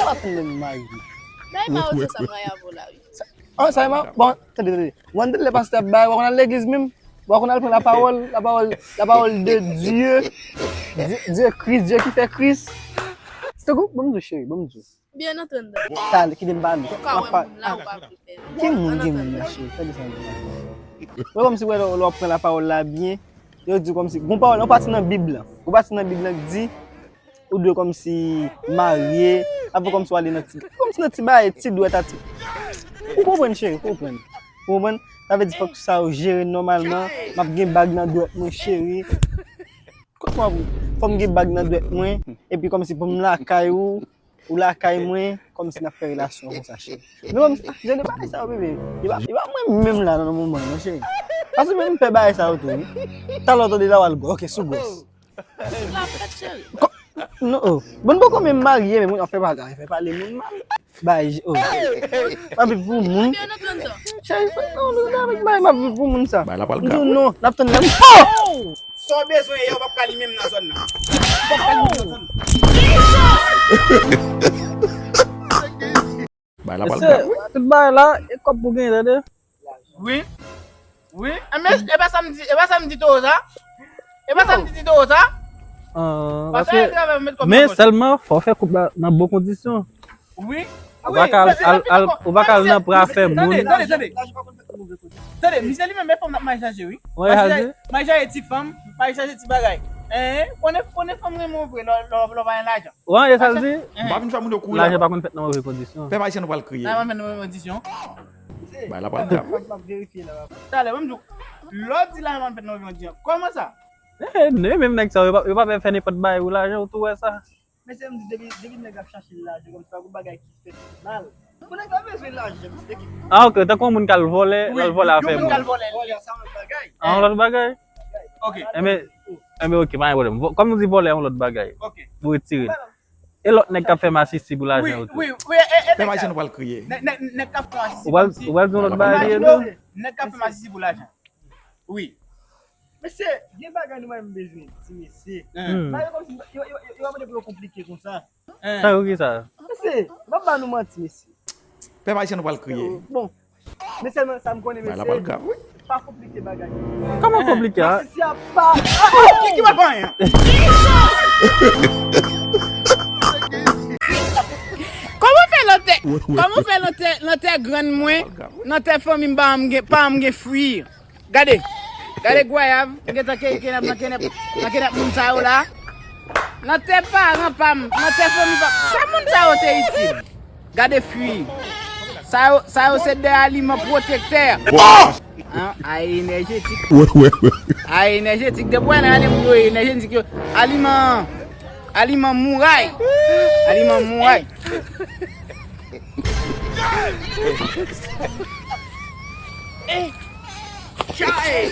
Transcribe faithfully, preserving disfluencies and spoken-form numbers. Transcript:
pa tann lè m marye. Bay ma yo sa m rayi avè w la, wi. An, sa e ma, bon, tande, tande. Ou konn lè pastè ap bay, ou konn al legliz menm? Ou konn al pran lapawòl, lapawòl, lapawòl de Dye. Dye, Dye Kris, Dye ki fè Kris. Tankou, ban m di w, cheri, ban m di w. Byen antandan. Talè, kite m pale. Ou ka wè moun la, ou pa vle fè. Ki moun, ki moun la, cheri? Tande sa m di w. Mwen kòmsi wè lè, lè w ap pran lapawòl la byen, yo di w kòmsi, gon pawòl, yon pati nan Bib la. Gon pati nan Bib la ki di, ou dwe kòmsi marye, apre kòmsi w ale nan ti, kòmsi nan ti bagay, ti dwèt a ti. Ou konprann, cheri, ou konprann. Ou konprann? Sa vle di fòk sa yo jere nòmalman, m ap gen bag nan dwèt mwen, cheri. Kòman pou, fò m gen bag nan dwèt mwen, epi kòmsi pou m lakay ou, ou lakay mwen, kòmsi n ap fè relasyon konsa, cheri. Men kòmsi, ah, jan de bagay sa yo, bebe, e pa, e pa mwen menm la nan moman, non, cheri. Paske menm m pè bagay sa yo tou, wi. Talè w tande la, w al gwo, ok, sou gòs. L ap fèt, cheri. Kò-, non, oh. Bon, poko menm marye, men moun ap fè bagay, fè pale moun mal. Bay, oh. M ap viv pou moun. Cheri, non, non, non, bay, m ap viv pou moun sa. Bay la pral grav. Non, n ap tann lè m. Oh! Sa w bezwen ye, w p ap ka li menm nan zòn nan. W p ap ka li menm nan zòn nan. Bay la pral grav, wi. Tout bagay la, e kòb pou genyen, tande. Wi. Wi. E men, e pa sa m di, e pa sa m di towo sa? E pa sa m di ti towo sa? Ah, paske, men sèlman, fò w fè koup la nan bon kondisyon. Wi. Ou pa ka al, al, ou pa ka al nan pra fè moun. Tande, tande, tande. Tande, misye li menm, men fanm nan manje chaje, wi. Manje chaje ti fanm, manje chaje ti bagay. Hein, konnen, konnen fanm renmen w vre, lè, lè, lè w pa gen lajan. Wi, e sa l di? M pa vin fè moun yo kouri la. Lajan pa konn fèt nan move kondisyon. Pèp ayisyen nou pral kriye. Lajan pa fèt nan move kondisyon. Bay la pral grav. M ap verifye la, papa. Talè, ban m di w, lè w di lajan pa fèt nan move kondisyon, kòman sa? Eh, non, menm nèg sa yo, yo pa, yo pa fè nenpòt bagay pou lajan, ou tou wè sa. Men se m di, depi, depi nèg ap chache lajan, kòmsi pa gon bagay ki fèt ki mal. Pou nèg la bezwen lajan, se ki. Ah, ok, tankou yon moun k al vòlè, l al vòlè afè moun. Vòlè sa yon lòt bagay. Ah, yon lòt bagay? Ok. Enben, enben, ok, pa gen pwoblèm. Kòm nou di vòlè yon lòt bagay. Ok. Nou retire l. E lòt nèg k ap fè masisi pou lajan yo tou. Wi, wi, e, e, pèp ayisyen nou pral kriye. Nèg, nèg, nèg k ap fè masisi kòmsi. Ou pral, ou pral di yon lòt bagay li ye tou? Nèg k ap fè masisi pou lajan. Wi. Mesye, gen bagay nou menm bezwen di, mesye. Hmm. Bagay kòmsi, yo, yo, yo, yo pa mande pou yo konplike konsa. Sa yo ki sa? Mesye, yo pa ba nou manti, mesye. Pèp ayisyen nou pral kriye. Bon. Men sèlman sa m konnen, mesye. Bay la pral grav, wi. Pa konplike bagay. Kòman konplike, a? Masisi a pa. Oh, ki, ki pa fè anyen? Kòman fè lantè, kòman fè lantè, lantè grann mwen, lantè fanmi m pa m gen, pa m gen fwi? Gade, gade gwayav, m gentan ke, ke nan, nan, ke nan, nan, ke nan moun sa yo la. Lantè paran pa m, lantè fanmi pa m. Sa moun sa yo te itil? Gade fwi. Sa yo, sa yo se de aliman pwotektè. An, a enèjetik. A enèjetik. Depi w wè nan gade moun yo enèjetik yo. Aliman, aliman mouray. Aliman mouray. Chay!